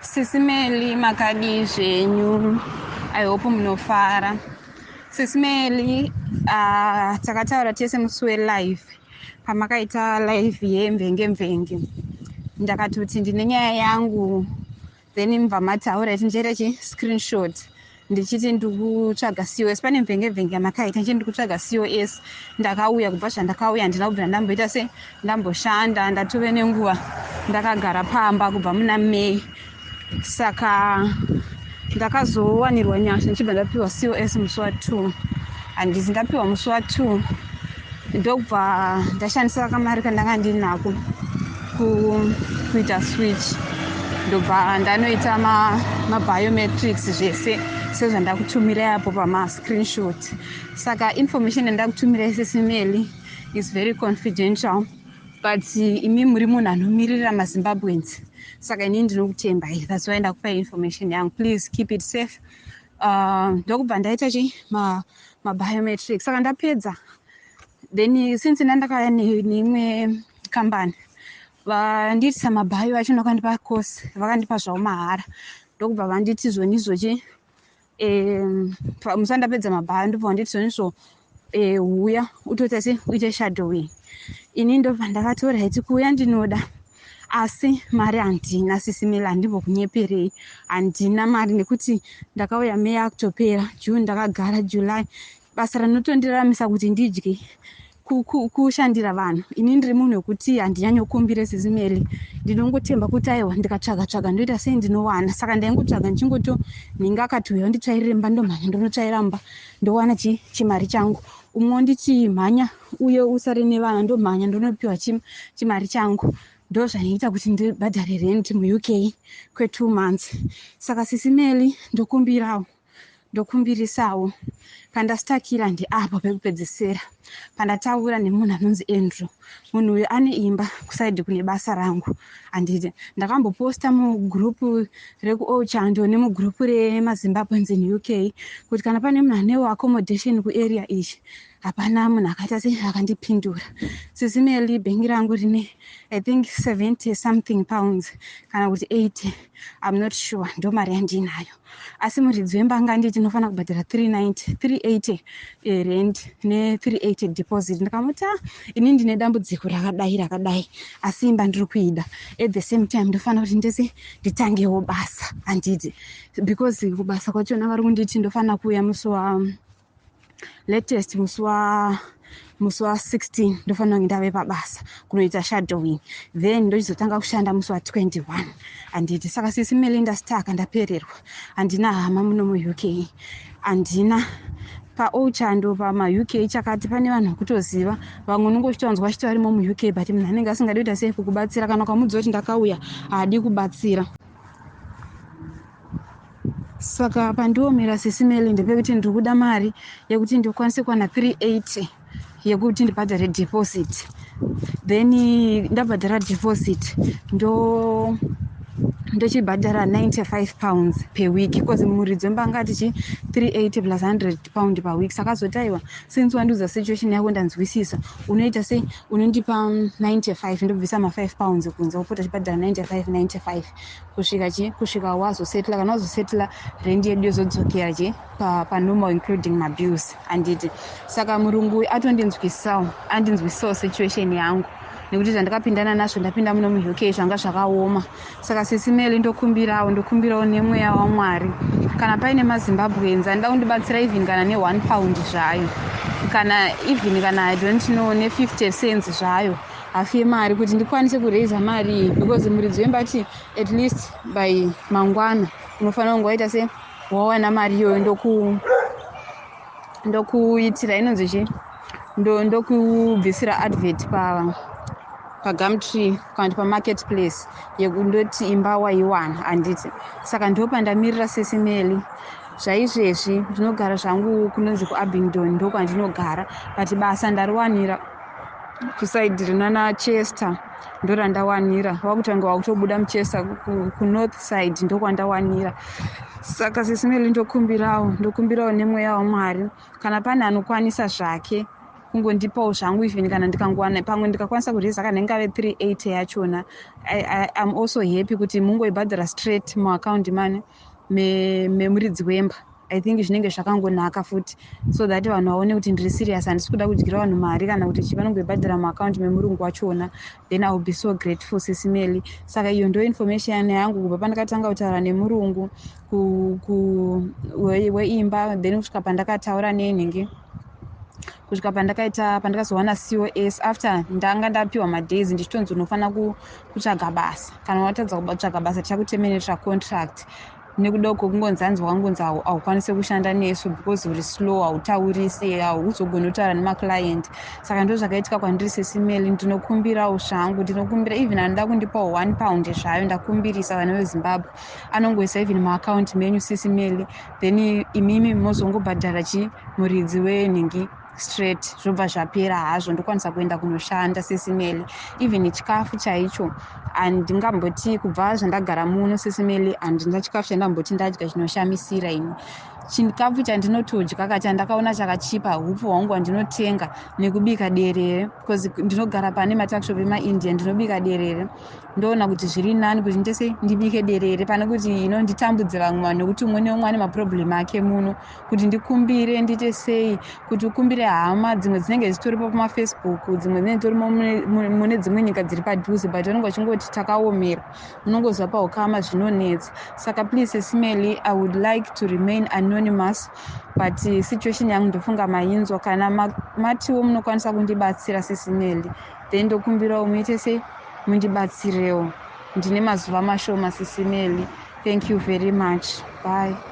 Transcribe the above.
Sisi Melly, makadii zvenyu? I hope munofara. Sisi Melly, takataura tese musi welive, pamakaita live yemvenge mvenge. Ndakatoti ndine nyaya yangu, then mubva mataura tindichaita chi screenshot, ndichiti ndikutsvaga COS. Pane mvenge mvenge yamakaita, ndichiti ndikutsvaga COS. Ndakauya, kubva zvandakauya handina kubvira ndamboita se ndamboshanda. Ndatove nenguva ndakagara pamba kubva muna May. Saka ndakazowanirwa nyasha, ndichibva ndapiwa COS musi wa2. Handisi ndapiwa musi wa2, ndobva ndashandisa kamari kandanga ndinako kuita switch, ndobva ndanoita mabiometrics, zvese sezvandakutumirai apo pamascreenshot. Saka information yandakutumirai, Sisi Melly, is very confidential, but imi muri munhu anomirira maZimbabweans, saka inini ndinokutembai. That's why ndakupai information yangu. Please keep it safe. Ndokubva ndaita chi mabiometrics. Saka ndapedza, then since ndandakauya neimwe kambani, vandiitisa mabio acho, vakandipa course, vakandipa zvavo mahara. Ndokubva vanditi zvonizvo chi musi wandapedza mabio, ndobva vanditi zvonizvo, huya utoita se uite shadowing. Ini ndobva ndakatora iti kuuya ndinoda, asi mari handina. Sisi Melly, handimbokunyeperei, handina mari, nekuti ndakauya May, akutopera June, ndakagara July. Basa rinotondiramisa kuti ndidye kushandira vanhu. Ini ndiri munhu wekuti handinyanyokumbire, Sisi Melly. Ndinongotemba kuti aiwa, ndikatsvaga tsvaga ndoita sei, ndinowana. Saka ndaingotsvaga, ndichingoto nhinga akati uya unditsvairire mba, ndomhanya ndonotsvaira mba, ndowana chimari changu. Umwe wonditi mhanya uye usare nevana, ndomhanya ndonopiwa chimari changu. Ndo zvaiita kuti ndibhadhare rent muUK kwe2 months. Saka Sisi Melly, ndokumbirawo, ndokumbirisawo. Pandasitakira ndeapo pekupedzisira pandataura nemunhu anonzi Andrew. Munhu uyu ane imba kuside kune basa rangu, handiti? Ndakamboposta mugurupu rekuOchando nemugurupu remaZimbabweans in UK kuti kana pane munhu anewo accommodation kuarea iyi. Hapana munhu akaita se akandipindura. Sisi Melly, bhengi rangu rine, I think, 70 something pounds kana kuti 80, I'm not sure. Ndo mari yandinayo, asi muridzi wemba anganditi ndinofanira kubhadhara 390, 380 rent ne380 deposit. Ndikamuti, "Ah, ini ndine dambudziko rakadai rakadai, asi imba ndiri kuida. At the same time ndofanira kuti ndese nditangewo basa, handiti? Because kubasa kwachona vari kunditi ndofanira kuuya musi wa latest musi wa16, ndofanira kunge ndave pabasa kunoita shadowing, then ndochizotanga kushanda musi wa21, handiti?" Saka Sisi Melly, ndastaka, ndapererwa. Handina hama muno muUK, handina. Paochando, pamaUK chakati, pane vanhu vekutoziva, vamwe unonge uchitonzwa vachiti varimo muUK, but munhu anenge asingadi kuita sei kukubatsira. Kana ukamudza kuti ndakauya, haadi kubatsira. Saka pandiomera, Sisi Melly, ndepekuti ndiri kuda mari yekuti ndikwanise kuwana 380 yekuti ndibhadhare deposit. Then ndabhadhara deposit, ndochibhadhara £95 per week, because muridzi wemba angati chi 380 plus £100 per week. Saka azoti, "Aiwa, since wandiudza situation yako, ndanzwisisa. Unoita sei? Unondipa 95, ndobvisa ma5 pounds kunze, wopota uchibhadhara 95 95 kusvika chi kusvika wazosetla. Kana wazosetla, rent yedu yozodzokera chi panormal, including mabills, handiti?" Saka murungu uyu atondinzwisisawo, andinzwisisawo situation yangu, nekuti zvandakapindana nazvo, ndapinda muno muUK, zvanga zvakaoma. Saka Sisi Melly, ndokumbirawo, ndokumbirawo nemweya waMwari, kana paine maZimbabweans anoda kundibatsira, even kana ne1 pound zvayo, kana even kana, I don't know, ne50 cents zvayo, hafu yemari, kuti ndikwanise kureisa mari iyi, because muridzi wemba ati at least by mangwana unofanira kunge waita se wawana mari iyoyo. Ndokuitira inonzi chi ndokubvisira advert paGumtree kana kuti pamarket place, yekundoti imba waiwana, handiti? Saka ndo pandamirira, Sisi Melly. Zvaizvezvi ndinogara zvangu kunonzi kuAbingdon, ndokwandinogara, but basa ndariwanira kuside rinana Chester, ndorandawanira. Wakutanga wakutobuda muChester kunorth side, ndokwandawanira. Saka Sisi Melly, ndokumbirawo, ndokumbirawo nemweya waMwari, kana pane anokwanisa zvake. Kungondipawo zvangu, even kana ndikangowana pamwe ndikakwanisa kureza kana ingave 380 yachona, I'm also happy kuti mungoibhadhara straight muaccount mani memuridzi wemba. I think zvinenge zvakangonaka futi, so that vanhu vaone kuti ndiri serious, handisi kuda kudyira vanhu mari kana kuti chi. Vanongoibhadhara muaccount memurungu wachona, then I will be so grateful, Sisi Melly. Saka iyo ndo information yangu kubva pandakatanga kutaura nemurungu weimba, then kusvika pandakataura nenhingi, kusvika pandakaita pandakazowana COS, after ndanga ndapiwa madays ndichitonzi unofanira kutsvaga basa, kana watadza kutsvaga basa tichakuterminatera contract, nekuda kwekungonzi hanzi wakangonzi haukwanisi kushanda nesu because uri slow, hautaurisi, hauzogoni kutaura nemaclient. Saka ndo zvakaitika kwandiri, Sisi Melly. Ndinokumbirawo zvangu, ndinokumbira even anoda kundipawo £1 zvayo, ndakumbirisa vana veZimbabwe, anongoisa even muaccount menyu, Sisi Melly, then imimi mozongobhadhara chi muridzi wenhingi straight, zvobva zvapera hazvo, ndokwanisa kuenda kunoshanda, Sisi Melly. Even chikafu chaicho handingamboti, kubva zvandagara muno, Sisi Melly, handina chikafu chandamboti ndadya chinoshamisira ini. Chikafu chandinotodya ka chandakaona chakachipa hupfu hwangu hwandinotenga nekubika derere, because ndinogara pane matuckshop emaIndia. Ndinobika derere, ndoona kuti zviri nani kuti ndese ndibike derere pane kuti ino nditambudze vamwe vanhu, nekuti umwe neumwe ane maproblem ake muno. Kuti ndikumbire, ndiite sei, kuti ukumbire hama dzimwe dzinenge dzitoripo pamaFacebook, dzimwe dzinenge dzitorimo mune dzimwe nyika dziri padhuze, but vanenge vachingoti takaomera, munongoziva paukama zvinonetsa. Saka please, Sisi Melly, I would like to remain anonymous, but situation yangu ndofunga mainzwa. Kana matiwo munokwanisa kundibatsira, Sisi Melly, then ndokumbirawo muite sei, mundibatsirewo. Ndine mazuva mashoma, Sisi Melly. Thank you very much, bye.